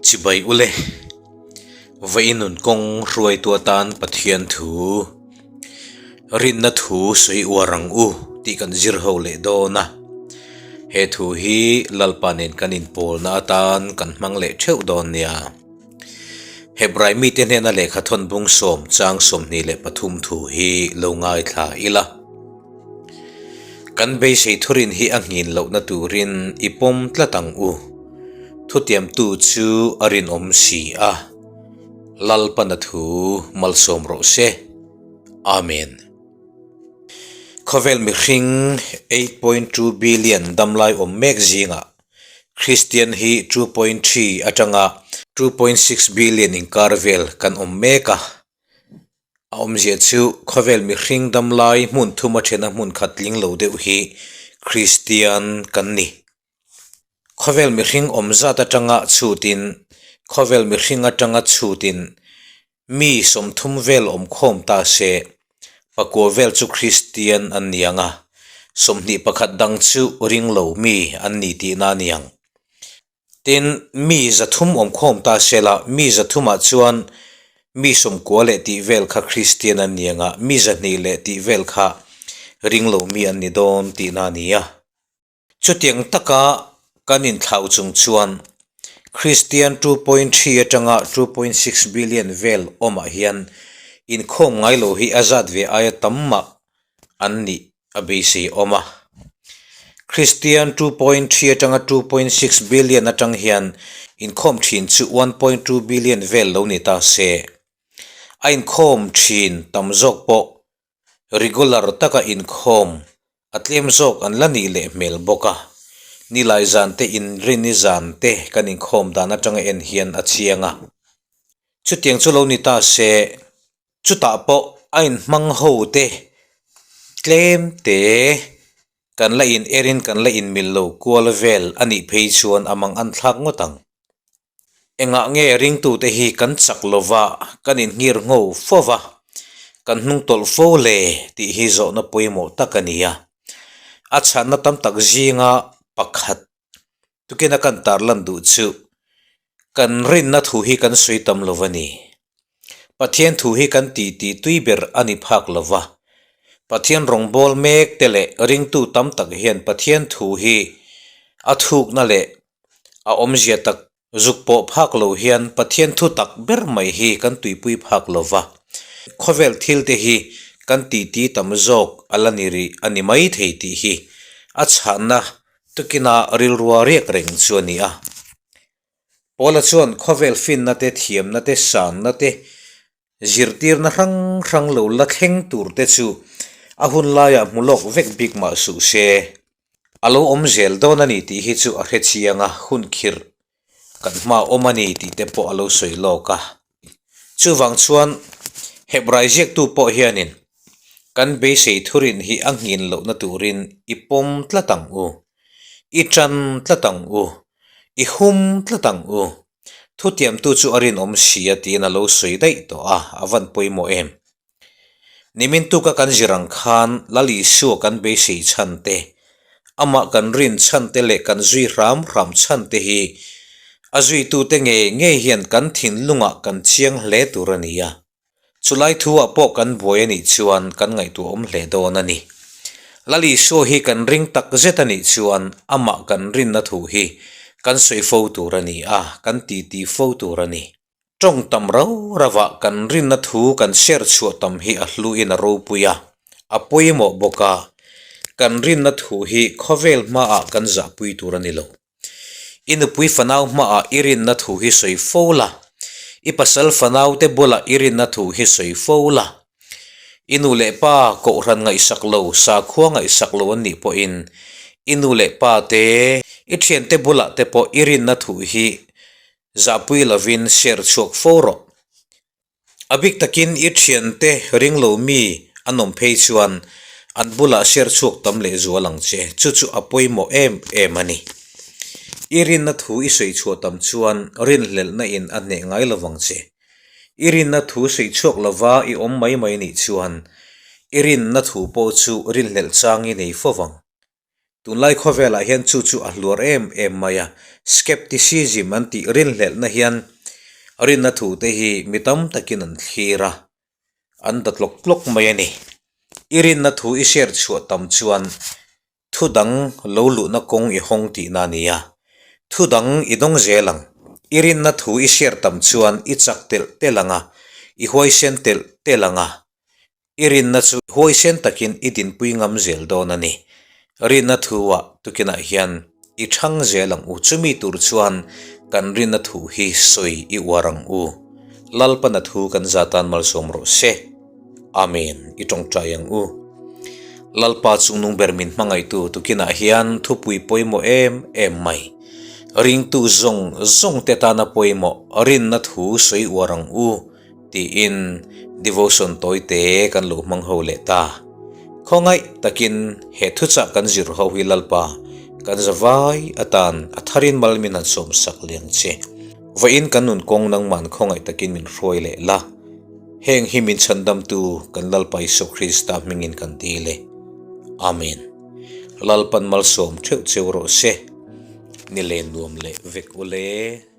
Chibai ule, Vawi nun kawng hruaitu atan Pathian thu, rinna thu sawi uar ang u tih kan zir ho leh dawn a. He thu hi Lalpa nen kan inpawlna atan kan hmang leh theuh dawn nia. Hebrai mite hnena lehkha thawn bung sawm chang 23 thu hi lo ngaithla ila. Kan beisei thurin hi a nghin lohna turin i pawm tlat ang u. Thutiamtu chu a rinawm si a, Lalpana thu malsawm rawh se. Amen. Khawvel mihring 8.2 billion damlai awm mek zingah Kristian hi 2.3 atanga 2.6 billion inkar vel kan awm mek a. A awmzia chu khawvel mihring damlai hmun thuma thena hmun khat tling lo deuh hi Kristian kan ni. Khawvel mihring awm zat atanga chhutin, khawvel mihring atanga chhutin mi 30 vel awm khawm ta se, pakua vel chu Kristian an ni ang a, 21 dang chu ring lo mi an ni tihna a ni ang. Tin, mi 300 awm khawm ta se la, mi 300ah chuan mi 90 leh tih vel kha Kristian an ni ang a, mi 200 leh tih vel kha ring lo mi an ni dawn tihna a ni a. Chutiang taka kan inthlau chung chuan Kristian 2.3 atanga 2.6 billion vel awmah hian inkhawm ngai lo hi a zat ve aia tam mah an nih a beisei awm a. Kristian 2.3 atanga 2.6 billion atang hian inkhawm thin chu 1.2 billion vel lo ni ta se, a inkhawm thin tam zawk pawh Regular taka inkhawm a tlem zawk an la nih leh hmel bawk a, nilai zan te inrini zan te kan inkhawm dan atanga en hian a chiang a. Chutiang chu lo ni ta se, chutah pawh a inhmang ho te tlem te kan la in erin kan la inmil lo kual vel a nih phei chuan a mang an thlak ngawt ang. Engah nge ringtute hi kan chak lova kan inhngir ngho fo va, kan hnungtawlh fo le tih hi zawhna pawimawh tak a ni a. A chhanna tam tak zinga pakhat tukina kan tarlan duh chu kan rinna thu hi kan sawi tam lo a ni. Pathian thu hi kan ti ti tui ber a ni phak lo va. Pathian rawngbâwl mek te leh ringtu tam tak hian Pathian thu hi a thukna leh A awmzia tak zuk pawh phak lo hian Pathian thu tak ber mai hi kan tuipui phak lo va, khawvel thil te hi kan titi tam zawk a la ni rih a ni mai thei tih hi a chhanna tukina rilrua riak reng chu a ni a. Paula chuan khawvel finna te, thiamna te, sanna te, zirtirna hrang hrang lo la thleng tur te chu a hun laiah hmu lawk vek bik mah suh se. A lo awm zel dawn a ni tih hi chu a hre chiang a, hun khirh kan hma awm a ni tih te pawh a lo sawi lawk a. Chuvang chuan Hebrai ziaktu pawh hianin kan beisei thurin hi a nghin lohna turin i pawm tlat ang u, i tan tlat ang u, i hum tlat ang u. Thutiamtu chu a rinawm si a tiin a lo sawi daih tawh a, a van pawimawh em? Nimin tuka kan zir ang khan Lal Isua kan beisei chhan te, amah kan rin chhan te leh kan zui hram hram chhan te hi a zuitute ngei ngei hian kan thinlungah kan chiang hle tur a ni a. Chulai thuah pawh kan buai a nih chuan kan ngaihtuahawm hle dawn a ni. Lal Isua hi kan ring tak zet a nih chuan amah kan rinna thu hi kan sawi fo tur a ni a, kan titi fo tur a ni. Tawng tam rau rauah kan rinna thu kan share chhuah tam hi a hluin a ropui a, a pawimawh bawk a, kan rinna thu hi khawvel hmaah kan zahpui tur a ni lo. I nupui fanau hmaah i rinna thu hi sawi fo la, i pasal fanaute bulah i rinna thu hi sawi fo la, i nu leh pa kohhran ngaihsak lo, sakhua ngaihsak lo an nih pawhin i nu leh pa te, i thiante bulah te pawh i rinna thu hi Zahpui lovin share chhuak fo rawh. A bik takin i thiante ring lo mi an awm phei chuan an bulah share chhuak tam leh zual ang che, chu chu a pawimawh em em a ni. I rinna thu i sawi chhuah tam chuan rinhlelhna in a hneh ngai lovang che. I rinna thu sawi chhuak lova i awm mai mai nih chuan i rinna thu pawh chu rinhlelh chang i nei fo vang. Tunlai khawvelah hian chu chu a hluar em em mai a, skepticism an tih rinhlelhna hian rinna thu te hi mi tam takin an thlir a, an da tlawk tlawk mai a ni. I rinna thu i share chhuah tam chuan thu dang lo luhna kawng i hawng tihna a ni a, thu dang i dawng zel ang. I rinna thu i share tam chuan i chak telh telh ang a, i huaisen telh telh ang a, I rinna chu huaisen takin i dinpui ngam zel dawn a ni. Rinna thu-ah tukinah hian i chhang zel ang u. Chumi tur chuan kan rinna thu hi sawi i uar ang u. Lalpana thu kan za tan malsawm rawh se. Amen. I tawngtai ang u. Lalpa chungnung ber min hmangaihtu tukinah hian thupui pawimawh em em mai. Ringtu zawng zawng te tana pawimawh rinna thu sawi uar ang u. Tiin devotion tawite kan lo hmang ho leh ta. Khawngaih takin he thuchah kan zir ho hi Lalpa kan zavai atan a tharin mal min han sawm sak liang che. Vawiin kan nun kawng nangman khawngaih takin min hruai leh la. Heng hi min chhandamtu kan Lalpa Isua Krista hmingin kan dil e. Amen. Lalpan malsawm theuh cheu rawh se. Ni len nuam leh vek ule.